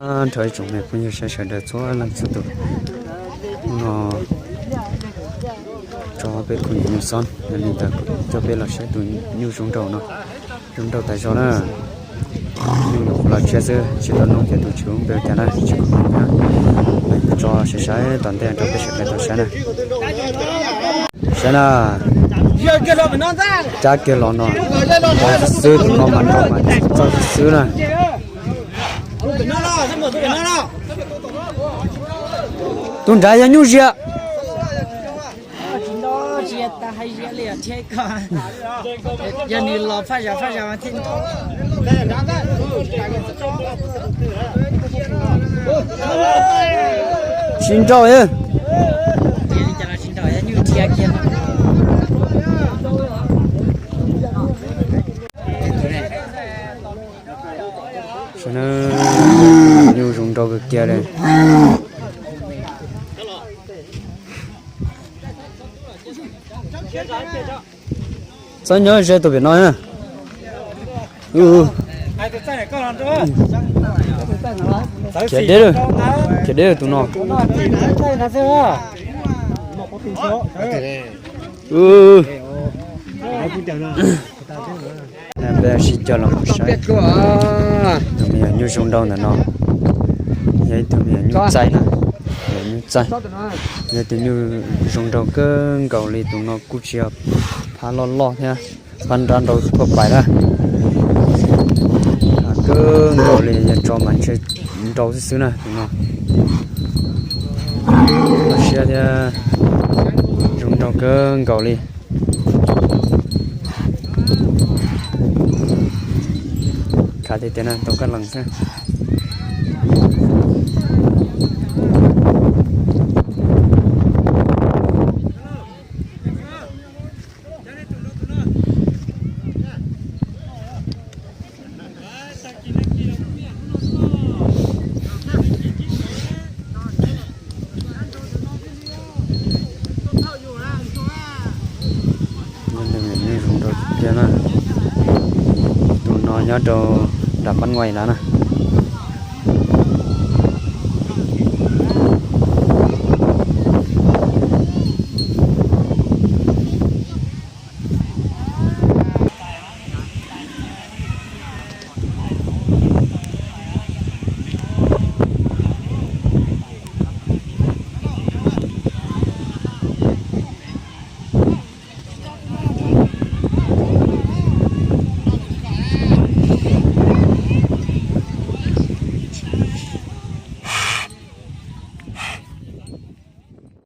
Nrog ib tsoom me phooj ywg saib sawv daws txhua leej txhua tus, no tso peb kuj nyuj xob, yog li ntawd coj peb los saib tus nyuj zoo nraug no, zoo nraug tas zog na. Nyuj nyuam qhuav los tshiab xwb, tsis tau nug tias tus tswv npe hu cas na, tsis tau nug na. Tso saib saib tom ntej rau peb sawv daws tau saib na. Saib na, cab kiag los no, xwb tus no mas nrau mas txawj xwb na. Tus nrad yog nyuj ziam. Tsis nrau. Nyuj zoo nraug kawg kiag li. Txhob nyob ze tus pem no na. Khiav deb, khiav deb tus no. Peb sib coj los saib tus me nyuam nyuj zoo nraug ntawm no, yog ib tug me nyuam nyuj txaij na, nyuam nyuj txaij, yog tus nyuj zoo nraug kawg nkaus li. Tus no kuj tsis yog phab loj loj thiab, phab nrab nrau thuaj pais na. Kawg nkaus li, yog tso mas ntshe nrau xwb xwb na tus no. Loj siab thiab zoo nraug kawg nkaus li. Khav tiag tiag na, tau kab lees xwb. Tus no nyob rau nram Pab Nguais lawm na.